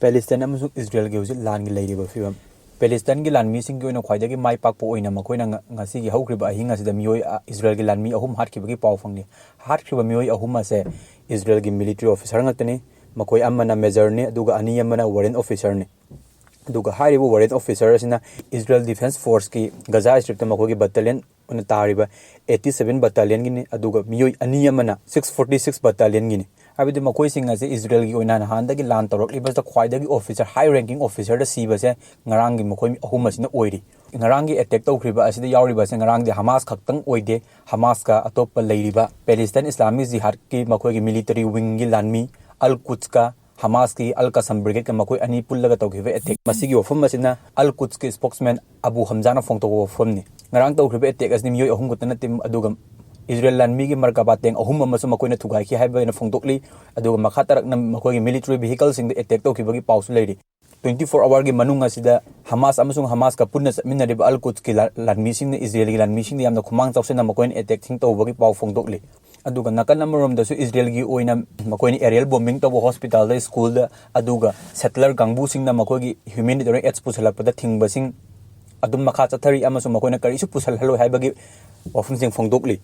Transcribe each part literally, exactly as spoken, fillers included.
ꯄꯦꯂꯦꯁꯇꯥꯏꯟ ꯑꯃꯁꯨꯡ ꯏꯖꯔꯦꯜꯒꯤ ꯍꯧꯖꯤꯛ ꯂꯥꯟꯒꯤ ꯂꯩꯔꯤꯕ ꯐꯤꯕꯝ꯫ ꯄꯦꯂꯦꯁꯇꯥꯏꯟꯒꯤ ꯂꯥꯟꯃꯤꯁꯤꯡꯒꯤ ꯑꯣꯏꯅ ꯈ꯭ꯋꯥꯏꯗꯒꯤ ꯃꯥꯏ ꯄꯥꯛꯄ ꯑꯣꯏꯅ ꯃꯈꯣꯏꯅ ꯉ-, ꯉꯁꯤꯒꯤ ꯍꯧꯈ꯭ꯔꯤꯕ ꯑꯍꯤꯡ ꯑꯁꯤꯗ ꯃꯤꯑꯣꯏ, ꯑ, ꯏꯖꯔꯦꯜꯒꯤ ꯂꯥꯟꯃꯤ ꯑꯍꯨꯝ ꯍꯥꯠꯈꯤꯕꯒꯤ ꯄꯥꯎ ꯐꯪꯂꯤ꯫ ꯍꯥꯠꯈ꯭ꯔꯤꯕ ꯃꯤꯑꯣꯏ ꯑꯍꯨꯝ ꯑꯁꯦ ꯏꯖꯔꯦꯜꯒꯤ ꯃꯤꯂꯤꯇꯔꯤ ꯑꯣꯐꯤꯁꯥꯔ ꯉꯥꯛꯇꯅꯤ꯫ ꯃꯈꯣꯏ ꯑꯃꯅ ꯃꯦꯖꯔꯅꯤ, ꯑꯗꯨꯒ ꯑꯅꯤ ꯑꯃꯅ ꯋꯥꯔꯦꯟ ꯑꯣꯐꯤꯁꯥꯔꯅꯤ꯫ ꯑꯗꯨꯒ ꯍꯥꯏꯔꯤꯕ ꯋꯥꯔꯦꯟ ꯑꯣꯐꯤꯁꯥꯔ ꯑꯁꯤꯅ ꯏꯖꯔꯦꯜ ꯗꯤꯐꯦꯟꯁ ꯐꯣꯔꯁꯀꯤ ꯒꯖꯥ ꯁ꯭ꯇ꯭ꯔꯤꯞꯇ ꯃꯈꯣꯏꯒꯤ ꯕꯠꯇꯥꯂꯤꯌꯟ ꯑꯣꯏꯅ ꯇꯥꯔꯤꯕ eighty seven ꯕꯠꯇꯥꯂꯤꯌꯟꯒꯤꯅꯤ, ꯑꯗꯨꯒ ꯃꯤꯑꯣꯏ ꯑꯅꯤ ꯑꯃꯅ six forty six ꯕꯠꯇꯥꯂꯤꯌꯟꯒꯤꯅꯤ꯫ ꯍꯥꯏꯕꯗꯤ ꯃꯈꯣꯏꯁꯤꯡ ꯑꯁꯤ ꯏꯖꯔꯦꯜꯒꯤ ꯑꯣꯏꯅ ꯅꯍꯥꯟꯗꯒꯤ ꯂꯥꯟ ꯇꯧꯔꯛꯂꯤꯕꯁꯤꯗ ꯈ꯭ꯋꯥꯏꯗꯒꯤ ꯑꯣꯐꯤꯁꯥꯔ, ꯍꯥꯏ ꯔꯦꯡꯀꯤꯡ ꯑꯣꯐꯤꯁꯥꯔꯗ ꯁꯤꯕꯁꯦ ꯉꯔꯥꯡꯒꯤ ꯃꯈꯣꯏ ꯑꯍꯨꯝ ꯑꯁꯤꯅ ꯑꯣꯏꯔꯤ꯫ ꯉꯔꯥꯡꯒꯤ ꯑꯦꯇꯦꯛ ꯇꯧꯈ꯭ꯔꯤꯕ ꯑꯁꯤꯗ ꯌꯥꯎꯔꯤꯕꯁꯦ ꯉꯔꯥꯡꯗꯤ ꯍꯃꯥꯁ ꯈꯛꯇꯪ ꯑꯣꯏꯗꯦ, ꯍꯃꯥꯁꯀ ꯑꯇꯣꯞꯄ ꯂꯩꯔꯤꯕ ꯄꯦꯂꯦꯁꯇꯥꯏꯟ ꯏꯁꯂꯥꯃꯤꯛ ꯖꯤꯍꯥꯗꯀꯤ ꯃꯈꯣꯏꯒꯤ ꯃꯤꯂꯤꯇꯔꯤ ꯋꯤꯡꯒꯤ ꯂꯥꯟꯃꯤ ꯑꯜ ꯀꯨꯠꯁꯀ ꯍꯃꯥꯁꯀꯤ ꯑꯜ ꯀꯁꯝ ꯕ꯭ꯔꯤꯒꯦꯗꯀ ꯃꯈꯣꯏ ꯑꯅꯤ ꯄꯨꯜꯂꯒ ꯇꯧꯈꯤꯕ ꯑꯦꯇꯦꯛ꯫ ꯃꯁꯤꯒꯤ ꯋꯥꯐꯝ ꯑꯁꯤꯅ ꯑꯜ ꯀꯨꯠꯁꯀꯤ ꯁ꯭ꯄꯣꯛꯁꯃꯦꯟ ꯑꯕꯨ ꯍꯝꯖꯥꯅ ꯐꯣꯡꯗꯣꯛꯄ ꯋꯥꯐꯝꯅꯤ꯫ ꯉꯔꯥꯡ ꯇꯧꯈ꯭ꯔꯤꯕ ꯑꯦꯇꯦꯛ ꯑꯁꯤꯗ ꯃꯤꯑꯣꯏ ꯑꯍꯨꯝ ꯈꯛꯇ ꯅꯠꯇꯦ, ꯑꯗꯨꯒ ꯏꯖꯔꯦꯜ ꯂꯥꯟꯃꯤꯒꯤ ꯃꯔꯀꯥꯕꯥ ꯇꯦꯡ ꯑꯍꯨꯝ ꯑꯃꯁꯨ ꯃꯈꯣꯏꯅ ꯊꯨꯒꯥꯏꯈꯤ ꯍꯥꯏꯕ ꯑꯣꯏꯅ ꯐꯣꯡꯗꯣꯛꯂꯤ꯫ ꯑꯗꯨꯒ ꯃꯈꯥ ꯇꯥꯔꯛꯅ ꯃꯈꯣꯏꯒꯤ ꯃꯤꯂꯤꯇꯔꯤ ꯚꯤꯍꯤꯀꯜꯁꯤꯡꯗ ꯑꯦꯇꯦꯛ ꯇꯧꯈꯤꯕꯒꯤ ꯄꯥꯎꯁꯨ ꯂꯩꯔꯤ꯫ Twenty four hourꯒꯤ ꯃꯅꯨꯡ ꯑꯁꯤꯗ ꯍꯃꯥꯁ ꯑꯃꯁꯨꯡ ꯍꯃꯥꯁꯀ ꯄꯨꯟꯅ ꯆꯠꯃꯤꯟꯅꯔꯤꯕ ꯑꯜ ꯀꯨꯠꯁꯀꯤ ꯂꯥ-, ꯂꯥꯟꯃꯤꯁꯤꯡꯅ ꯏꯖꯔꯦꯜꯒꯤ ꯂꯥꯟꯃꯤꯁꯤꯡꯗ ꯌꯥꯝꯅ ꯈꯨꯃꯥꯡ ꯆꯥꯎꯁꯤꯟꯅ ꯃꯈꯣꯏꯅ ꯑꯦꯇꯦꯛꯁꯤꯡ ꯇꯧꯕꯒꯤ ꯄꯥꯎ ꯐꯣꯡꯗꯣꯛꯂꯤ꯫ ꯑꯗꯨꯒ ꯅꯥꯀꯟ ꯑꯃꯔꯣꯝꯗꯁꯨ ꯏꯖꯔꯦꯜꯒꯤ ꯑꯣꯏꯅ ꯃꯈꯣꯏꯅ ꯑꯦꯔꯤꯌꯦꯜ ꯕꯣꯝꯕꯤꯡ ꯇꯧꯕ ꯍꯣꯁꯄꯤꯇꯥꯜꯗ, ꯁ꯭ꯀꯨꯜꯗ, ꯑꯗꯨꯒ ꯁꯦꯇꯂꯔ ꯀꯥꯡꯕꯨꯁꯤꯡꯅ ꯃꯈꯣꯏꯒꯤ ꯍ꯭ꯌꯨꯃꯦꯅꯤꯇꯦꯔꯤꯌꯟ ꯑꯦꯗꯁ ꯄꯨꯁꯤꯜꯂꯛꯄꯗ ꯊꯤꯡꯕꯁꯤꯡ ꯑꯗꯨꯝ ꯃꯈꯥ ꯆꯠꯊꯔꯤ ꯑꯃꯁꯨꯡ ꯃꯈꯣꯏꯅ ꯀꯔꯤꯁꯨ ꯄꯨꯁꯜꯍꯜꯂꯣꯏ ꯍꯥꯏꯕꯒꯤ ꯋꯥꯐꯝꯁꯤꯡ ꯐꯣꯡꯗꯣꯛꯂꯤ꯫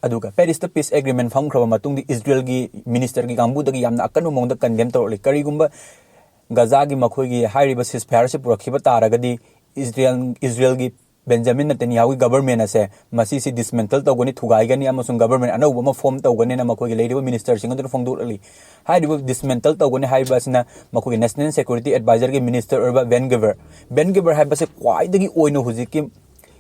ꯑꯗꯨꯒ ꯄꯦꯔꯤꯁꯇ ꯄꯤꯁ ꯑꯦꯒ꯭ꯔꯤꯃꯦꯟ ꯐꯝꯈ꯭ꯔꯕ ꯃꯇꯨꯡꯗ ꯏꯖꯔꯦꯜꯒꯤ ꯃꯤꯅꯤꯁꯇꯔꯒꯤ ꯀꯥꯡꯕꯨꯗꯒꯤ ꯌꯥꯝꯅ ꯑꯀꯟꯕ ꯃꯑꯣꯡꯗ ꯀꯟꯗꯦꯝ ꯇꯧꯔꯛꯂꯤ꯫ ꯀꯔꯤꯒꯨꯝꯕ ꯒꯖꯥꯒꯤ ꯃꯈꯣꯏꯒꯤ ꯍꯥꯏꯔꯤꯕ ꯁꯤꯁꯐꯥꯌꯔꯁꯤ ꯄꯨꯔꯛꯈꯤꯕ ꯇꯥꯔꯒꯗꯤ ꯏꯖꯔꯦꯜ, ꯏꯖꯔꯦꯜꯒꯤ ꯕꯦꯟꯖꯥꯃꯤꯟ ꯅꯦꯇꯟꯌꯥꯍꯨꯒꯤ ꯒꯕꯔꯃꯦꯟ ꯑꯁꯦ ꯃꯁꯤꯁꯤ ꯗꯤꯁꯃꯦꯟꯇꯜ ꯇꯧꯒꯅꯤ, ꯊꯨꯒꯥꯏꯒꯅꯤ ꯑꯃꯁꯨꯡ ꯒꯕꯔꯃꯦꯟ ꯑꯅꯧꯕ ꯑꯃ ꯐꯣꯔꯝ ꯇꯧꯒꯅꯤꯅ ꯃꯈꯣꯏꯒꯤ ꯂꯩꯔꯤꯕ ꯃꯤꯅꯤꯁꯇꯔꯁꯤꯡ ꯑꯗꯨꯅ ꯐꯣꯡꯗꯣꯛꯂꯛꯂꯤ꯫ ꯍꯥꯏꯔꯤꯕ ꯗꯤꯁꯃꯦꯟꯇꯜ ꯇꯧꯒꯅꯤ ꯍꯥꯏꯕ ꯑꯁꯤꯅ ꯃꯈꯣꯏꯒꯤ ꯅꯦꯁꯅꯦꯜ ꯁꯦꯀ꯭ꯌꯨꯔꯤꯇꯤ ꯑꯦꯗꯚꯥꯏꯖꯔꯒꯤ ꯃꯤꯅꯤꯁꯇꯔ ꯑꯣꯏꯕ ꯕꯦꯟ ꯒꯤꯕꯔ, ꯕꯦꯟ ꯒꯤꯕꯔ ꯍꯥꯏꯕꯁꯦ ꯈ꯭ꯋꯥꯏꯗꯒꯤ ꯑꯣꯏꯅ ꯍꯧꯖꯤꯛꯀꯤ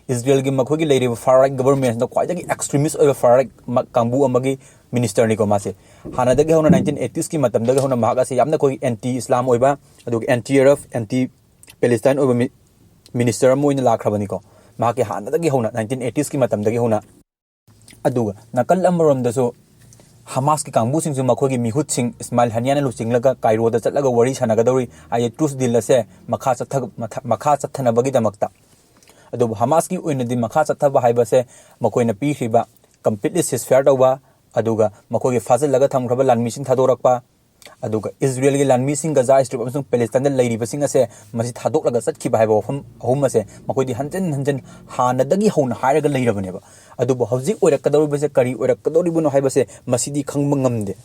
ꯏꯖꯔꯦꯜꯒꯤ ꯃꯈꯣꯏꯒꯤ ꯂꯩꯔꯤꯕ ꯐꯥꯔ ꯔꯥꯏꯠ ꯒꯕꯔꯃꯦꯟꯁꯤꯗ ꯈ꯭ꯋꯥꯏꯗꯒꯤ ꯑꯦꯛꯁꯇ꯭ꯔꯤꯃꯤꯁ ꯑꯣꯏꯕ ꯐꯥꯔ ꯔꯥꯏꯠ ꯃ-, ꯀꯥꯡꯕꯨ ꯑꯃꯒꯤ ꯃꯤꯅꯤꯁꯇꯔꯅꯤꯀꯣ ꯃꯥꯁꯦ꯫ ꯍꯥꯟꯅꯗꯒꯤ ꯍꯧꯅ, nineteen eightiesꯀꯤ ꯃꯇꯝꯗꯒꯤ ꯍꯧꯅ ꯃꯍꯥꯛ ꯑꯁꯦ ꯌꯥꯝꯅ ꯑꯩꯈꯣꯏꯒꯤ ꯑꯦꯟꯇꯤ ꯏꯁꯂꯥꯝ ꯑꯣꯏꯕ, ꯑꯗꯨꯒ ꯑꯦꯟꯇꯤ ꯑꯔꯕ, ꯑꯦꯟꯇꯤ ꯄꯦꯂꯦꯁꯇꯥꯏꯟ ꯑꯣꯏꯕ ꯃꯤ-, ꯃꯤꯅꯤꯁꯇꯔ ꯑꯃ ꯑꯣꯏꯅ ꯂꯥꯛꯈ꯭ꯔꯕꯅꯤꯀꯣ꯫ ꯃꯍꯥꯛꯀꯤ ꯍꯥꯟꯅꯗꯒꯤ ꯍꯧꯅ, nineteen eightiesꯀꯤ ꯃꯇꯝꯗꯒꯤ ꯍꯧꯅ꯫ ꯑꯗꯨꯒ ꯅꯥꯀꯜ ꯑꯃꯔꯣꯝꯗꯁꯨ ꯍꯃꯥꯁꯀꯤ ꯀꯥꯡꯕꯨꯁꯤꯡꯁꯨ ꯃꯈꯣꯏꯒꯤ ꯃꯤꯍꯨꯠꯁꯤꯡ ꯏꯁꯃꯥꯏꯜ ꯍꯅꯤꯌꯥꯅ ꯂꯨꯆꯤꯡꯂꯒ ꯀꯥꯏꯔꯣꯗ ꯆꯠꯂꯒ ꯋꯥꯔꯤ ꯁꯥꯟꯅꯒꯗꯧꯔꯤ, ꯍꯥꯏꯗꯤ ꯇ꯭ꯔꯨꯁ ꯗꯤꯜ ꯑꯁꯦ ꯃꯈꯥ ꯆꯠꯊ-, ꯃꯊ-, ꯃꯈꯥ ꯆꯠꯊꯅꯕꯒꯤꯗꯃꯛꯇ꯫ ꯑꯗꯨꯕꯨ ꯍꯃꯥꯁꯀꯤ ꯑꯣꯏꯅꯗꯤ ꯃꯈꯥ ꯆꯠꯊꯕ ꯍꯥꯏꯕꯁꯦ ꯃꯈꯣꯏꯅ ꯄꯤꯈ꯭ꯔꯤꯕ completely ceasefire ꯇꯧꯕ, ꯑꯗꯨꯒ ꯃꯈꯣꯏꯒꯤ ꯐꯥꯖꯤꯜꯂꯒ ꯊꯝꯈ꯭ꯔꯕ ꯂꯥꯟꯃꯤꯁꯤꯡ ꯊꯥꯗꯣꯔꯛꯄ, ꯑꯗꯨꯒ ꯏꯁꯔꯦꯜꯒꯤ ꯂꯥꯟꯃꯤꯁꯤꯡ ꯒꯖꯥ ꯁ꯭ꯇ꯭ꯔꯤꯞ ꯑꯃꯁꯨꯡ ꯄꯦꯂꯦꯁꯇꯥꯏꯟꯗ ꯂꯩꯔꯤꯕꯁꯤꯡ ꯑꯁꯦ ꯃꯁꯤ ꯊꯥꯗꯣꯛꯂꯒ ꯆꯠꯈꯤꯕ ꯍꯥꯏꯕ ꯋꯥꯐꯝ ꯑꯍꯨꯝ ꯑꯁꯦ ꯃꯈꯣꯏꯗꯤ ꯍꯟꯖꯤꯟ ꯍꯟꯖꯤꯟ ꯍꯥꯟꯅꯗꯒꯤ ꯍꯧꯅ ꯍꯥꯏꯔꯒ ꯂꯩꯔꯕꯅꯦꯕ꯫ ꯑꯗꯨꯕꯨ ꯍꯧꯖꯤꯛ ꯑꯣꯏꯔꯛꯀꯗꯧꯔꯤꯕꯁꯦ ꯀꯔꯤ ꯑꯣꯏꯔꯛꯀꯗꯧꯔꯤꯕꯅꯣ ꯍꯥꯏꯕꯁꯦ ꯃꯁꯤꯗꯤ ꯈꯪꯕ ꯉꯝꯗꯦ꯫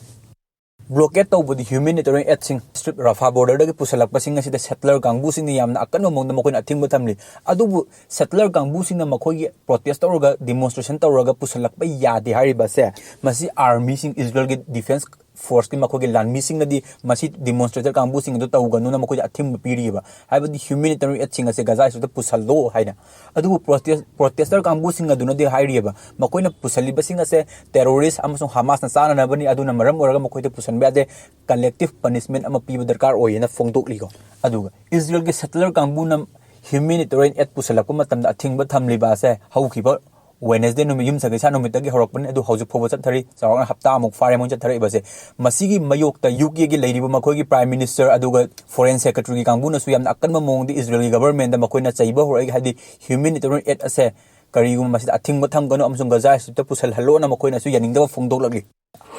ꯕ꯭ꯂꯣꯀꯦꯠ ꯇꯧꯕꯗꯤ ꯍ꯭ꯌꯨꯃꯦꯅꯤꯇꯦꯔꯤꯌꯟ ꯑꯦꯗꯁꯤꯡ ꯁ꯭ꯇ꯭ꯔꯤꯞ ꯔꯐꯥ ꯕꯣꯔꯗꯔꯗꯒꯤ ꯄꯨꯁꯜꯂꯛꯄꯁꯤꯡ ꯑꯁꯤꯗ ꯁꯦꯇꯂꯔ ꯀꯥꯡꯕꯨꯁꯤꯡꯅ ꯌꯥꯝꯅ ꯑꯀꯟꯕ ꯃꯑꯣꯡꯗ ꯃꯈꯣꯏꯅ ꯑꯊꯤꯡꯕ ꯊꯝꯂꯤ꯫ ꯑꯗꯨꯕꯨ ꯁꯦꯇꯂꯔ ꯀꯥꯡꯕꯨꯁꯤꯡꯅ ꯃꯈꯣꯏꯒꯤ ꯄ꯭ꯔꯣꯇꯦꯁ ꯇꯧꯔꯒ ꯗꯤꯃꯣꯟꯁꯇ꯭ꯔꯦꯁꯟ ꯇꯧꯔꯒ ꯄꯨꯁꯜꯂꯛꯄ ꯌꯥꯗꯦ ꯍꯥꯏꯔꯤꯕꯁꯦ ꯃꯁꯤ ꯑꯥꯔꯃꯤꯁꯤꯡ, ꯏꯁꯔꯦꯜꯒꯤ ꯗꯤꯐꯦꯟꯁ ꯐꯣꯔꯁꯀꯤ ꯃꯈꯣꯏꯒꯤ ꯂꯥꯟꯃꯤꯁꯤꯡꯅꯗꯤ ꯃꯁꯤ ꯗꯤꯃꯣꯟꯁꯇ꯭ꯔꯦꯇꯔ ꯀꯥꯡꯕꯨꯁꯤꯡ ꯑꯗꯨ ꯇꯧꯒꯅꯨꯅ ꯃꯈꯣꯏꯗ ꯑꯊꯤꯡꯕ ꯄꯤꯔꯤꯕ, ꯍꯥꯏꯕꯗꯤ ꯍ꯭ꯌꯨꯃꯦꯅꯤꯇꯦꯔꯤꯌꯟ ꯑꯦꯗꯁꯤꯡ ꯑꯁꯦ ꯒꯖꯥ ꯁ꯭ꯇ꯭ꯔꯤꯞꯇ ꯄꯨꯁꯜꯂꯣ ꯍꯥꯏꯅ꯫ ꯑꯗꯨꯕꯨ ꯄ꯭ꯔꯣꯇꯦꯁ ꯄ꯭ꯔꯣꯇꯦꯁꯇꯔ ꯀꯥꯡꯕꯨꯁꯤꯡ ꯑꯗꯨꯅꯗꯤ ꯍꯥꯏꯔꯤꯑꯕ, ꯃꯈꯣꯏꯅ ꯄꯨꯁꯜꯂꯤꯕꯁꯤꯡ ꯑꯁꯦ ꯇꯦꯔꯣꯔꯤꯁ ꯑꯃꯁꯨꯡ ꯍꯃꯥꯁꯅ ꯆꯥꯅꯅꯕꯅꯤ, ꯑꯗꯨꯅ ꯃꯔꯝ ꯑꯣꯏꯔꯒ ꯃꯈꯣꯏꯗ ꯄꯨꯁꯟꯕ ꯌꯥꯗꯦ, ꯀꯂꯦꯛꯇꯤꯚ ꯄꯅꯤꯁꯃꯦꯟ ꯑꯃ ꯄꯤꯕ ꯗꯔꯀꯥꯔ ꯑꯣꯏꯌꯦꯅ ꯐꯣꯡꯗꯣꯛꯂꯤꯀꯣ꯫ ꯑꯗꯨꯒ ꯏꯁꯔꯦꯜꯒꯤ ꯁꯦꯇꯂꯔ ꯀꯥꯡꯕꯨꯅ ꯍ꯭ꯌꯨꯃꯦꯅꯤꯇꯦꯔꯤꯌꯟ ꯑꯦꯗ ꯄꯨꯁꯜꯂꯛꯄ ꯃꯇꯝꯗ ꯑꯊꯤꯡꯕ ꯊꯝꯂꯤꯕ ꯑꯁꯦ ꯍꯧꯈꯤꯕ ꯋꯦꯅꯦꯁꯗꯦ ꯅꯨꯃꯤꯠ, ꯌꯨꯝꯁꯀꯩꯁ ꯅꯨꯃꯤꯠꯇꯒꯤ ꯍꯧꯔꯛꯄꯅꯤ, ꯑꯗꯨ ꯍꯧꯖꯤꯛ ꯐꯥꯎꯕ ꯆꯠꯊꯔꯤ꯫ ꯆꯥꯎꯔꯥꯛꯅ ꯍꯞꯇꯥ ꯑꯃꯨꯛ ꯐꯥꯔꯦ ꯃꯣꯏꯅ ꯆꯠꯊꯔꯛꯏꯕꯁꯦ꯫ ꯃꯁꯤꯒꯤ ꯃꯥꯌꯣꯛꯇ ꯌꯨ ꯀꯦꯒꯤ ꯂꯩꯔꯤꯕ ꯃꯈꯣꯏꯒꯤ ꯄ꯭ꯔꯥꯏꯝ ꯃꯤꯅꯤꯁꯇꯔ ꯑꯗꯨꯒ ꯐꯣꯔꯦꯟ ꯁꯦꯀ꯭ꯔꯦꯇꯔꯤꯒꯤ ꯀꯥꯡꯕꯨꯅꯁꯨ ꯌꯥꯝꯅ ꯑꯀꯟꯕ ꯃꯑꯣꯡꯗ ꯏꯁꯔꯦꯜꯒꯤ ꯒꯚꯔꯟꯃꯦꯟꯗ ꯃꯈꯣꯏꯅ ꯆꯩꯕ ꯍꯧꯔꯛꯏ, ꯍꯥꯏꯗꯤ ꯍ꯭ꯌꯨꯃꯦꯅꯤꯇꯦꯔꯤꯌꯟ ꯑꯦꯗ ꯑꯁꯦ ꯀꯔꯤꯒꯨꯝꯕ ꯃꯁꯤꯗ ꯑꯊꯤꯡꯕ ꯊꯝꯒꯅꯨ ꯑꯃꯁꯨꯡ ꯒꯖꯥ ꯁ꯭ꯇ꯭ꯔꯤꯞꯇ ꯄꯨꯁꯜꯍꯜꯂꯣꯅ ꯃꯈꯣꯏꯅꯁꯨ ꯌꯥꯅꯤꯡꯗꯕ ꯐꯣꯡꯗꯣꯛꯂꯛꯂꯤ꯫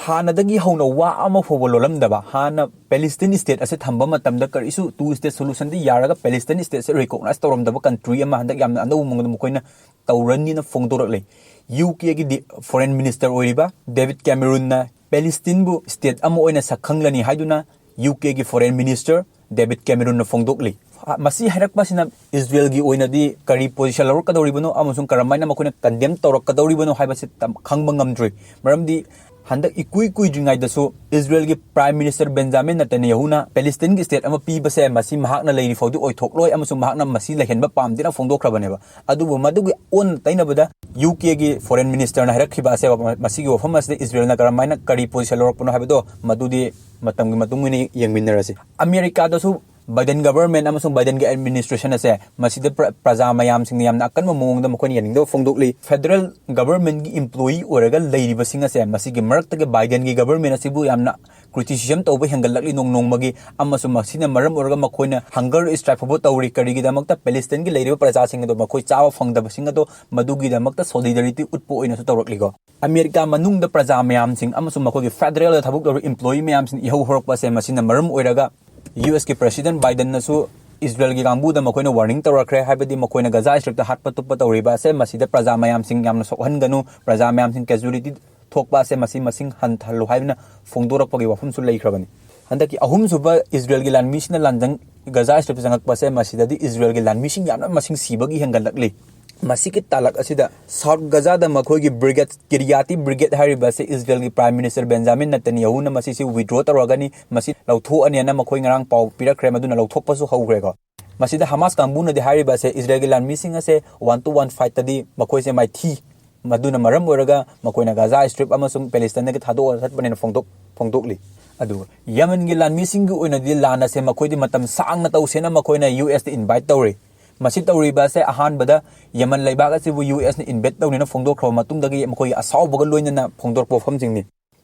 ꯍꯥꯟꯅꯗꯒꯤ ꯍꯧꯅ ꯋꯥ ꯑꯃ ꯐꯥꯎꯕ ꯂꯣꯜꯂꯝꯗꯕ, ꯍꯥꯟꯅ ꯄꯦꯂꯦꯁꯇꯤꯟ ꯁ꯭ꯇꯦꯠ ꯑꯁꯦ ꯊꯝꯕ ꯃꯇꯝꯗ ꯀꯔꯤꯁꯨ ꯇꯨ ꯁ꯭ꯇꯦꯠ ꯁꯣꯂꯨꯁꯟꯗꯤ ꯌꯥꯔꯒ ꯄꯦꯂꯦꯁꯇꯤꯟ ꯁ꯭ꯇꯦꯠꯁꯦ ꯔꯤꯀꯣꯛꯅꯥꯏꯖ ꯇꯧꯔꯝꯗꯕ ꯀꯟꯇ꯭ꯔꯤ ꯑꯃ ꯍꯟꯗꯛ ꯌꯥꯝꯅ ꯑꯅꯧꯕ ꯃꯑꯣꯡꯗ ꯃꯈꯣꯏꯅ ꯇꯧꯔꯅꯤꯅ ꯐꯣꯡꯗꯣꯔꯛꯂꯦ꯫ ꯌꯨ ꯀꯦꯒꯤ ꯗꯤ-, ꯐꯣꯔꯦꯟ ꯃꯤꯅꯤꯁꯇꯔ ꯑꯣꯏꯔꯤꯕ ꯗꯦꯕꯤꯗ ꯀꯦꯃꯦꯔꯨꯟꯅ ꯄꯦꯂꯦꯁꯇꯤꯟꯕꯨ ꯁ꯭ꯇꯦꯠ ꯑꯃ ꯑꯣꯏꯅ ꯁꯛꯈꯪꯂꯅꯤ ꯍꯥꯏꯗꯨꯅ ꯌꯨ ꯀꯦꯒꯤ ꯐꯣꯔꯦꯟ ꯃꯤꯅꯤꯁꯇꯔ ꯗꯦꯕꯤꯗ ꯀꯦꯃꯦꯔꯨꯟꯅ ꯐꯣꯡꯗꯣꯛꯂꯤ꯫ ꯃꯁꯤ ꯍꯥꯏꯔꯛꯄꯁꯤꯅ ꯏꯁꯔꯦꯜꯒꯤ ꯑꯣꯏꯅꯗꯤ ꯀꯔꯤ ꯄꯣꯖꯤꯁꯟ ꯂꯧꯔꯛꯀꯗꯧꯔꯤꯕꯅꯣ ꯑꯃꯁꯨꯡ ꯀꯔꯝꯍꯥꯏꯅ ꯃꯈꯣꯏꯅ ꯀꯟꯗꯦꯝ ꯇꯧꯔꯛꯀꯗꯧꯔꯤꯕꯅꯣ ꯍꯥꯏꯕꯁꯤ ꯇꯝ-, ꯈꯪꯕ ꯉꯝꯗ꯭ꯔꯤ꯫ ꯃꯔꯝꯗꯤ ꯍꯟꯗꯛ ꯏꯀꯨꯏ ꯀꯨꯏꯗ꯭ꯔꯤꯉꯩꯗꯁꯨ ꯏꯁꯔꯦꯜꯒꯤ ꯄ꯭ꯔꯥꯏꯝ ꯃꯤꯅꯤꯁꯇꯔ ꯕꯦꯟꯖꯥꯃꯤꯟ ꯅꯦꯇꯟꯌꯥꯍꯨꯅ ꯄꯦꯂꯦꯁꯇꯤꯟꯒꯤ ꯁ꯭ꯇꯦꯠ ꯑꯃ ꯄꯤꯕꯁꯦ ꯃꯁꯤ ꯃꯍꯥꯛꯅ ꯂꯩꯔꯤ ꯐꯥꯎꯗꯤ ꯑꯣꯏꯊꯣꯛꯂꯣꯏ ꯑꯃꯁꯨꯡ ꯃꯍꯥꯛꯅ ꯃꯁꯤ ꯂꯩꯍꯟꯕ ꯄꯥꯝꯗꯦꯅ ꯐꯣꯡꯗꯣꯛꯈ꯭ꯔꯕꯅꯦꯕ꯫ ꯑꯗꯨꯕꯨ ꯃꯗꯨꯒꯤ ꯑꯣꯟꯅ ꯇꯩꯅꯕꯗ ꯌꯨ ꯀꯦꯒꯤ ꯐꯣꯔꯦꯟ ꯃꯤꯅꯤꯁꯇꯔꯅ ꯍꯥꯏꯔꯛꯈꯤꯕ ꯑꯁꯦ ꯃꯁꯤꯒꯤ ꯋꯥꯐꯝ ꯑꯁꯤꯗ ꯏꯁꯔꯦꯜꯅ ꯀꯔꯝꯍꯥꯏꯅ ꯀꯔꯤ ꯄꯣꯖꯤꯁꯟ ꯂꯧꯔꯛꯄꯅꯣ ꯍꯥꯏꯕꯗꯣ ꯃꯗꯨꯗꯤ ꯃꯇꯝꯒꯤ ꯃꯇꯨꯡ ꯏꯟꯅ ꯌꯦꯡꯃꯤꯟꯅꯔꯁꯤ꯫ ꯑꯃꯦꯔꯤꯀꯥꯗꯁꯨ ꯕꯥꯏꯗꯟ ꯒꯕꯔꯃꯦꯟ ꯑꯃꯁꯨꯡ ꯕꯥꯏꯗꯟꯒꯤ ꯑꯦꯗꯃꯤꯅꯤꯁꯇ꯭ꯔꯦꯁꯟ ꯑꯁꯦ ꯃꯁꯤꯗ ꯄ꯭ꯔ-, ꯄ꯭ꯔꯖꯥ ꯃꯌꯥꯝꯁꯤꯡꯅ ꯌꯥꯝꯅ ꯑꯀꯟꯕ ꯃꯑꯣꯡꯗ ꯃꯈꯣꯏꯅ ꯌꯥꯅꯤꯡꯗꯕ ꯐꯣꯡꯗꯣꯛꯂꯤ꯫ ꯐꯦꯗꯔꯦꯜ ꯒꯕꯔꯃꯦꯟꯒꯤ ꯏꯝꯄ꯭ꯂꯣꯌꯤ ꯑꯣꯏꯔꯒ ꯂꯩꯔꯤꯕꯁꯤꯡ ꯑꯁꯦ ꯃꯁꯤꯒꯤ ꯃꯔꯛꯇꯒꯤ ꯕꯥꯏꯗꯟꯒꯤ ꯒꯕꯔꯃꯦꯟ ꯑꯁꯤꯕꯨ ꯌꯥꯝꯅ ꯀ꯭ꯔꯤꯇꯤꯁꯤꯖꯝ ꯇꯧꯕ ꯍꯦꯟꯒꯠꯂꯛꯂꯤ ꯅꯣꯡ ꯅꯣꯡꯃꯒꯤ, ꯑꯃꯁꯨꯡ ꯃꯁꯤꯅ ꯃꯔꯝ ꯑꯣꯏꯔꯒ ꯃꯈꯣꯏꯅ ꯍꯪꯒꯔ ꯁ꯭ꯇ꯭ꯔꯥꯏꯛ ꯐꯥꯎꯕ ꯇꯧꯔꯤ꯫ ꯀꯔꯤꯒꯤꯗꯃꯛꯇ? ꯄꯦꯂꯦꯁꯇꯥꯏꯟꯒꯤ ꯂꯩꯔꯤꯕ ꯄ꯭ꯔꯖꯥꯁꯤꯡ ꯑꯗꯣ ꯃꯈꯣꯏ ꯆꯥꯕ ꯐꯪꯗꯕꯁꯤꯡ ꯑꯗꯣ ꯃꯗꯨꯒꯤꯗꯃꯛꯇ ꯁꯣꯂꯤꯗꯥꯔꯤꯇꯤ ꯎꯠꯄ ꯑꯣꯏꯅꯁꯨ ꯇꯧꯔꯛꯂꯤꯀꯣ꯫ ꯑꯃꯦꯔꯤꯀꯥ ꯃꯅꯨꯡꯗ ꯄ꯭ꯔꯖꯥ ꯃꯌꯥꯝꯁꯤꯡ ꯑꯃꯁꯨꯡ ꯃꯈꯣꯏꯒꯤ ꯐꯦꯗꯔꯦꯜꯗ ꯊꯕꯛ ꯇꯧꯔꯤꯕ ꯏꯝꯄ꯭ꯂꯣꯌꯤ ꯃꯌꯥꯝꯁꯤꯡ ꯏꯍꯧ ꯍꯧꯔꯛꯄ ꯑꯁꯦ ꯃꯁꯤꯅ ꯃꯔꯝ ꯑꯣꯏꯔꯒ ꯌꯨ ꯑꯦꯁꯀꯤ ꯄ꯭ꯔꯦꯁꯤꯗꯦꯟ ꯕꯥꯏꯗꯟꯅꯁꯨ ꯏꯖꯔꯦꯜꯒꯤ ꯀꯥꯡꯕꯨꯗ ꯃꯈꯣꯏꯅ ꯋꯥꯔꯅꯤꯡ ꯇꯧꯔꯛꯈ꯭ꯔꯦ, ꯍꯥꯏꯕꯗꯤ ꯃꯈꯣꯏꯅ ꯒꯖꯥ ꯁ꯭ꯇ꯭ꯔꯤꯞꯇ ꯍꯥꯠꯄ ꯇꯨꯞꯄ ꯇꯧꯔꯤꯕ ꯑꯁꯦ ꯃꯁꯤꯗ ꯄ꯭ꯔꯖꯥ ꯃꯌꯥꯝꯁꯤꯡ ꯌꯥꯝꯅ ꯁꯣꯛꯍꯟꯒꯅꯨ, ꯄ꯭ꯔꯖꯥ ꯃꯌꯥꯝꯁꯤꯡ ꯀꯦꯖꯨꯋꯦꯂꯤꯇꯤ ꯊꯣꯛꯄ ꯑꯁꯦ ꯃꯁꯤ ꯃꯁꯤꯡ ꯍꯟꯊꯍꯜꯂꯨ ꯍꯥꯏꯗꯨꯅ ꯐꯣꯡꯗꯣꯔꯛꯄꯒꯤ ꯋꯥꯐꯝꯁꯨ ꯂꯩꯈ꯭ꯔꯕꯅꯤ꯫ ꯍꯟꯗꯛꯀꯤ ꯑꯍꯨꯝꯁꯨꯕ ꯏꯖꯔꯦꯜꯒꯤ ꯂꯥꯟꯃꯤꯁꯤꯡꯅ ꯂꯥꯟꯖꯪ ꯒꯖꯥ ꯁ꯭ꯇ꯭ꯔꯤꯞꯇ ꯆꯪꯉꯛꯄꯁꯦ ꯃꯁꯤꯗꯗꯤ ꯏꯖꯔꯦꯜꯒꯤ ꯂꯥꯟꯃꯤꯁꯤꯡ ꯌꯥꯝꯅ ꯃꯁꯤꯡ ꯁꯤꯕꯒꯤ ꯍꯦꯟꯒꯠꯂꯛꯂꯤ꯫ ꯃꯁꯤꯒꯤ ꯇꯥꯂꯛ ꯑꯁꯤꯗ ꯁꯥꯎꯠ ꯒꯖꯥꯗ ꯃꯈꯣꯏꯒꯤ ꯕ꯭ꯔꯤꯒꯦꯗ, ꯀꯤꯔꯤꯌꯥꯇꯤ ꯕ꯭ꯔꯤꯒꯦꯗ ꯍꯥꯏꯔꯤꯕ ꯑꯁꯤ ꯏꯖꯔꯦꯜꯒꯤ ꯄ꯭ꯔꯥꯏꯝ ꯃꯤꯅꯤꯁꯇꯔ ꯕꯦꯟꯖꯥꯃꯤꯟ ꯅꯇꯟꯌꯥꯍꯨꯅ ꯃꯁꯤꯁꯤ ꯋꯤꯗ꯭ꯔꯣ ꯇꯧꯔꯒꯅꯤ, ꯃꯁꯤ ꯂꯧꯊꯣꯛꯑꯅꯤꯅ ꯃꯈꯣꯏ ꯉꯔꯥꯡ ꯄꯥꯎ ꯄꯤꯔꯛꯈ꯭ꯔꯦ, ꯃꯗꯨꯅ ꯂꯧꯊꯣꯛꯄꯁꯨ ꯍꯧꯈ꯭ꯔꯦꯀꯣ꯫ ꯃꯁꯤꯗ ꯍꯃꯥꯁ ꯀꯥꯡꯕꯨꯅꯗꯤ ꯍꯥꯏꯔꯤꯕ ꯑꯁꯦ ꯏꯖꯔꯦꯜꯒꯤ ꯂꯥꯟꯃꯤꯁꯤꯡ ꯑꯁꯦ ꯋꯥꯟ ꯇꯨ ꯋꯥꯟ ꯐꯥꯏꯠꯇꯗꯤ ꯃꯈꯣꯏꯁꯦ ꯃꯥꯏꯊꯤ, ꯃꯗꯨꯅ ꯃꯔꯝ ꯑꯣꯏꯔꯒ ꯃꯈꯣꯏꯅ ꯒꯖꯥ ꯁ꯭ꯇ꯭ꯔꯤꯞ ꯑꯃꯁꯨꯡ ꯄꯦꯂꯦꯁꯇꯥꯏꯟꯗꯒꯤ ꯊꯥꯗꯣꯛꯑꯒ ꯆꯠꯄꯅꯦꯅ ꯐꯣꯡꯗꯣꯛ-, ꯐꯣꯡꯗꯣꯛꯂꯤ꯫ ꯑꯗꯨꯒ ꯌꯦꯃꯦꯟꯒꯤ ꯂꯥꯟꯃꯤꯁꯤꯡꯒꯤ ꯑꯣꯏꯅꯗꯤ ꯂꯥꯟ ꯑꯁꯦ ꯃꯈꯣꯏꯗꯤ ꯃꯇꯝ ꯁꯥꯡꯅ ꯇꯧꯁꯦꯅ ꯃꯈꯣꯏꯅ ꯌꯨ ꯑꯦꯁꯇ ꯏꯟꯚꯥꯏꯠ ꯇꯧꯔꯤ꯫ ꯃꯁꯤ ꯇꯧꯔꯤꯕ ꯑꯁꯦ ꯑꯍꯥꯟꯕꯗ ꯌꯦꯃꯦꯟ ꯂꯩꯕꯥꯛ ꯑꯁꯤꯕꯨ ꯌꯨ ꯑꯦꯁꯅ ꯏꯟꯚꯦꯠ ꯇꯧꯅꯦꯅ ꯐꯣꯡꯗꯣꯛꯈ꯭ꯔꯕ ꯃꯇꯨꯡꯗꯒꯤ ꯃꯈꯣꯏꯒꯤ ꯑꯁꯥꯎꯕꯒ ꯂꯣꯏꯅꯅ ꯐꯣꯡꯗꯣꯔꯛꯄ ꯋꯥꯐꯝꯁꯤꯡꯅꯤ꯫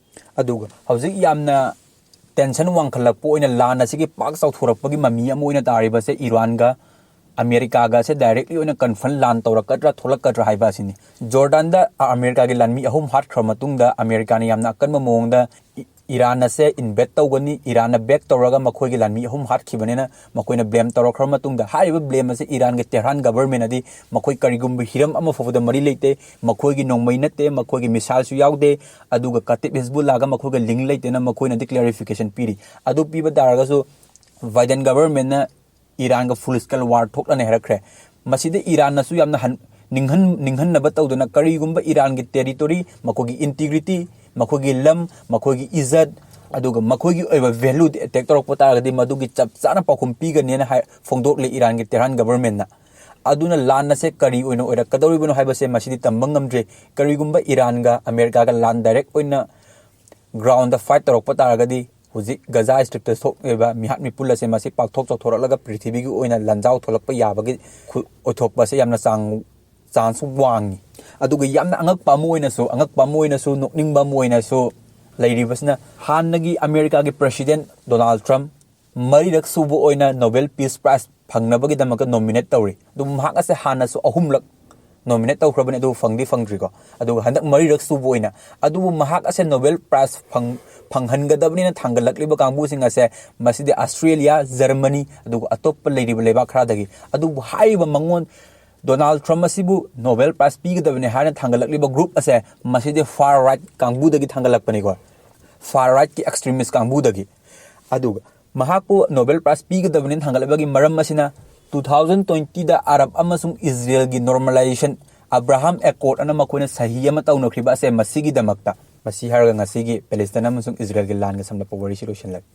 ꯑꯗꯨꯒ ꯍꯧꯖꯤꯛ ꯌꯥꯝꯅ ꯇꯦꯟꯁꯟ ꯋꯥꯡꯈꯠꯂꯛꯄ ꯑꯣꯏꯅ ꯂꯥꯟ ꯑꯁꯤꯒꯤ ꯄꯥꯛ ꯆꯥꯎꯊꯣꯔꯛꯄꯒꯤ ꯃꯃꯤ ꯑꯃ ꯑꯣꯏꯅ ꯇꯥꯔꯤꯕꯁꯦ ꯏꯔꯥꯟꯒ ꯑꯃꯦꯔꯤꯀꯥꯒ ꯑꯁꯦ ꯗꯥꯏꯔꯦꯛꯂꯤ ꯑꯣꯏꯅ ꯀꯟꯐ꯭ꯔꯟ ꯂꯥꯟ ꯇꯧꯔꯛꯀꯗ꯭ꯔꯥ ꯊꯣꯛꯂꯛꯀꯗ꯭ꯔꯥ ꯍꯥꯏꯕ ꯑꯁꯤꯅꯤ꯫ ꯖꯣꯔꯗꯥꯟꯗ ꯑꯃꯦꯔꯤꯀꯥꯒꯤ ꯂꯥꯟꯃꯤ ꯑꯍꯨꯝ ꯍꯥꯠꯈ꯭ꯔꯕ ꯃꯇꯨꯡꯗ ꯑꯃꯦꯔꯤꯀꯥꯅ ꯌꯥꯝꯅ ꯑꯀꯟꯕ ꯃꯑꯣꯡꯗ ꯏ-, ꯏꯔꯥꯟ ꯑꯁꯦ ꯏꯟꯚꯦꯠ ꯇꯧꯒꯅꯤ, ꯏꯔꯥꯟꯅ ꯕꯦꯛ ꯇꯧꯔꯒ ꯃꯈꯣꯏꯒꯤ ꯂꯥꯟꯃꯤ ꯑꯍꯨꯝ ꯍꯥꯠꯈꯤꯕꯅꯤꯅ ꯃꯈꯣꯏꯅ ꯕ꯭ꯂꯦꯝ ꯇꯧꯔꯛꯈ꯭ꯔꯕ ꯃꯇꯨꯡꯗ ꯍꯥꯏꯔꯤꯕ ꯕ꯭ꯂꯦꯝ ꯑꯁꯤ ꯏꯔꯥꯟꯒꯤ ꯇꯦꯍꯔꯥꯟ ꯒꯕꯔꯃꯦꯟ ꯑꯗꯤ ꯃꯈꯣꯏ ꯀꯔꯤꯒꯨꯝꯕ ꯍꯤꯔꯝ ꯑꯃ ꯐꯥꯎꯕꯗ ꯃꯔꯤ ꯂꯩꯇꯦ, ꯃꯈꯣꯏꯒꯤ ꯅꯣꯡꯃꯩ ꯅꯠꯇꯦ, ꯃꯈꯣꯏꯒꯤ ꯃꯤꯁꯥꯏꯜꯁꯨ ꯌꯥꯎꯗꯦ, ꯑꯗꯨꯒ ꯀꯥꯇꯤꯞ ꯍꯤꯖꯕꯨꯜꯂꯥꯒ ꯃꯈꯣꯏꯒ ꯂꯤꯡ ꯂꯩꯇꯦꯅ ꯃꯈꯣꯏꯅꯗꯤ ꯀ꯭ꯂꯦꯔꯤꯐꯤꯀꯦꯁꯟ ꯄꯤꯔꯤ꯫ ꯑꯗꯨ ꯄꯤꯕ ꯇꯥꯔꯒꯁꯨ ꯕꯥꯏꯗꯟ ꯒꯕꯔꯃꯦꯟꯅ ꯏꯔꯥꯟꯒ ꯐꯨꯜ ꯁ꯭ꯀꯦꯜ ꯋꯥꯔ ꯊꯣꯛꯂꯅꯤ ꯍꯥꯏꯔꯛꯈ꯭ꯔꯦ꯫ ꯃꯁꯤꯗ ꯏꯔꯥꯟꯅꯁꯨ ꯌꯥꯝꯅ ꯍꯟ-, ꯅꯤꯡꯍꯟ-, ꯅꯤꯡꯍꯟꯅꯕ ꯇꯧꯗꯨꯅ ꯀꯔꯤꯒꯨꯝꯕ ꯏꯔꯥꯟꯒꯤ ꯇꯦꯔꯤꯇꯣꯔꯤ, ꯃꯈꯣꯏꯒꯤ ꯏꯟꯇꯤꯒ꯭ꯔꯤꯇꯤ, ꯃꯈꯣꯏꯒꯤ ꯂꯝ, ꯃꯈꯣꯏꯒꯤ ꯏꯖꯠ, ꯑꯗꯨꯒ ꯃꯈꯣꯏꯒꯤ ꯑꯣꯏꯕ ꯚꯦꯂꯨꯗ ꯑꯦꯇꯦꯛ ꯇꯧꯔꯛꯄ ꯇꯥꯔꯒꯗꯤ ꯃꯗꯨꯒꯤ ꯆꯞ ꯆꯥꯅ ꯄꯥꯎꯈꯨꯝ ꯄꯤꯒꯅꯤꯅ ꯍꯥꯏ, ꯐꯣꯡꯗꯣꯛꯂꯤ ꯏꯔꯥꯟꯒꯤ ꯇꯦꯍꯔꯥꯟ ꯒꯕꯔꯃꯦꯟꯅ꯫ ꯑꯗꯨꯅ ꯂꯥꯟ ꯑꯁꯦ ꯀꯔꯤ ꯑꯣꯏꯅ ꯑꯣꯏꯔꯛꯀꯗꯧꯔꯤꯕꯅꯣ ꯍꯥꯏꯕꯁꯦ ꯃꯁꯤꯗꯤ ꯇꯝꯕ ꯉꯝꯗ꯭ꯔꯤ꯫ ꯀꯔꯤꯒꯨꯝꯕ ꯏꯔꯥꯟꯒ ꯑꯃꯦꯔꯤꯀꯥꯒ ꯂꯥꯟ ꯗꯥꯏꯔꯦꯛ ꯑꯣꯏꯅ ꯒ꯭ꯔꯥꯎꯟꯗ ꯐꯥꯏꯠ ꯇꯧꯔꯛꯄ ꯇꯥꯔꯒꯗꯤ ꯍꯧꯖꯤꯛ ꯒꯖꯥ ꯏꯁꯇ꯭ꯔꯤꯞꯇ ꯊꯣꯛꯂꯤꯕ ꯃꯤꯍꯥꯠ ꯃꯤꯄꯨꯜ ꯑꯁꯦ ꯃꯁꯤ ꯄꯥꯛꯊꯣꯛ ꯆꯥꯎꯊꯣꯔꯛꯂꯒ ꯄ꯭ꯔꯤꯊꯤꯕꯤꯒꯤ ꯑꯣꯏꯅ ꯂꯥꯟꯖꯥꯎ ꯊꯣꯛꯂꯛꯄ ꯌꯥꯕꯒꯤ ꯈꯨ-, ꯑꯣꯏꯊꯣꯛꯄ ꯑꯁꯦ ꯌꯥꯝꯅ ꯆꯥꯡ, ꯆꯥꯟꯁ ꯋꯥꯡꯉꯤ꯫ ꯑꯗꯨꯒ ꯌꯥꯝꯅ ꯑꯉꯛꯄ ꯑꯃ ꯑꯣꯏꯅꯁꯨ, ꯑꯉꯛꯄ ꯑꯃ ꯑꯣꯏꯅꯁꯨ, ꯅꯣꯛꯅꯤꯡꯕ ꯑꯃ ꯑꯣꯏꯅꯁꯨ ꯂꯩꯔꯤꯕꯁꯤꯅ, ꯍꯥꯟꯅꯒꯤ ꯑꯃꯦꯔꯤꯀꯥꯒꯤ ꯄ꯭ꯔꯦꯁꯤꯗꯦꯟ ꯗꯣꯅꯥꯜꯗ ꯇ꯭ꯔꯝꯞ ꯃꯔꯤꯔꯛ ꯁꯨꯕ ꯑꯣꯏꯅ ꯅꯣꯕꯦꯜ ꯄꯤꯁ ꯄ꯭ꯔꯥꯏꯖ ꯐꯪꯅꯕꯒꯤꯗꯃꯛꯇ ꯅꯣꯃꯤꯅꯦꯠ ꯇꯧꯔꯤ꯫ ꯑꯗꯨꯕꯨ ꯃꯍꯥꯛ ꯑꯁꯦ ꯍꯥꯟꯅꯁꯨ ꯑꯍꯨꯝꯂꯛ ꯅꯣꯃꯤꯅꯦꯠ ꯇꯧꯈ꯭ꯔꯕꯅꯤ, ꯑꯗꯨꯕꯨ ꯐꯪꯗꯤ ꯐꯪꯗ꯭ꯔꯤꯀꯣ꯫ ꯑꯗꯨꯒ ꯍꯟꯗꯛ ꯃꯔꯤꯔꯛ ꯁꯨꯕ ꯑꯣꯏꯅ, ꯑꯗꯨꯕꯨ ꯃꯍꯥꯛ ꯑꯁꯦ ꯅꯣꯕꯦꯜ ꯄ꯭ꯔꯥꯏꯖ ꯐꯪ-, ꯐꯪꯍꯟꯒꯗꯕꯅꯤꯅ ꯊꯥꯡꯒꯠꯂꯛꯂꯤꯕ ꯀꯥꯡꯕꯨꯁꯤꯡ ꯑꯁꯦ ꯃꯁꯤꯗꯤ ꯑꯁꯇ꯭ꯔꯦꯂꯤꯌꯥ, ꯖꯔꯃꯅꯤ, ꯑꯗꯨꯒ ꯑꯇꯣꯞꯄ ꯂꯩꯔꯤꯕ ꯂꯩꯕꯥꯛ ꯈꯔꯗꯒꯤ꯫ ꯑꯗꯨꯕꯨ ꯍꯥꯏꯔꯤꯕ ꯃꯉꯣꯟ ꯗꯣꯅꯥꯜꯗ ꯇ꯭ꯔꯝꯞ ꯑꯁꯤꯕꯨ ꯅꯣꯕꯦꯜ ꯄ꯭ꯔꯥꯏꯖ ꯄꯤꯒꯗꯕꯅꯤ ꯍꯥꯏꯅ ꯊꯥꯡꯒꯠꯂꯛꯂꯤꯕ ꯒ꯭ꯔꯨꯞ ꯑꯁꯦ ꯃꯁꯤꯗꯤ ꯐꯥꯔ ꯔꯥꯏꯠ ꯀꯥꯡꯕꯨꯗꯒꯤ ꯊꯥꯡꯒꯠꯂꯛꯄꯅꯤꯀꯣ, ꯐꯥꯔ ꯔꯥꯏꯠꯀꯤ ꯑꯦꯛꯁꯇ꯭ꯔꯤꯃꯤꯁ ꯀꯥꯡꯕꯨꯗꯒꯤ꯫ ꯑꯗꯨꯒ ꯃꯍꯥꯛꯄꯨ ꯅꯣꯕꯦꯜ ꯄ꯭ꯔꯥꯏꯖ ꯄꯤꯒꯗꯕꯅꯤ ꯊꯥꯡꯒꯠꯂꯛꯄꯒꯤ ꯃꯔꯝ ꯑꯁꯤꯅ, ꯇꯨ ꯊꯥꯎꯖꯟ ꯇ꯭ꯋꯦꯟꯇꯤꯗ ꯑꯔꯕ ꯑꯃꯁꯨꯡ ꯏꯖꯔꯦꯜꯒꯤ ꯅꯣꯔꯃꯦꯂꯥꯏꯖꯦꯁꯟ, ꯑꯕ꯭ꯔꯥꯍꯥꯝ ꯑꯦꯀꯣꯔꯗ ꯑꯅ ꯃꯈꯣꯏꯅ ꯁꯍꯤ ꯑꯃ ꯇꯧꯅꯈ꯭ꯔꯤꯕ ꯑꯁꯦ ꯃꯁꯤꯒꯤꯗꯃꯛꯇ꯫ ꯃꯁꯤ ꯍꯥꯏꯔꯒ ꯉꯁꯤꯒꯤ ꯄꯦꯂꯦꯁꯇꯥꯏꯟ ꯑꯃꯁꯨꯡ ꯏꯖꯔꯦꯜꯒꯤ ꯂꯥꯟꯒ ꯁꯝꯂꯞꯄ ꯋꯥꯔꯤꯁꯤ ꯂꯣꯏꯁꯤꯜꯂꯒꯦ꯫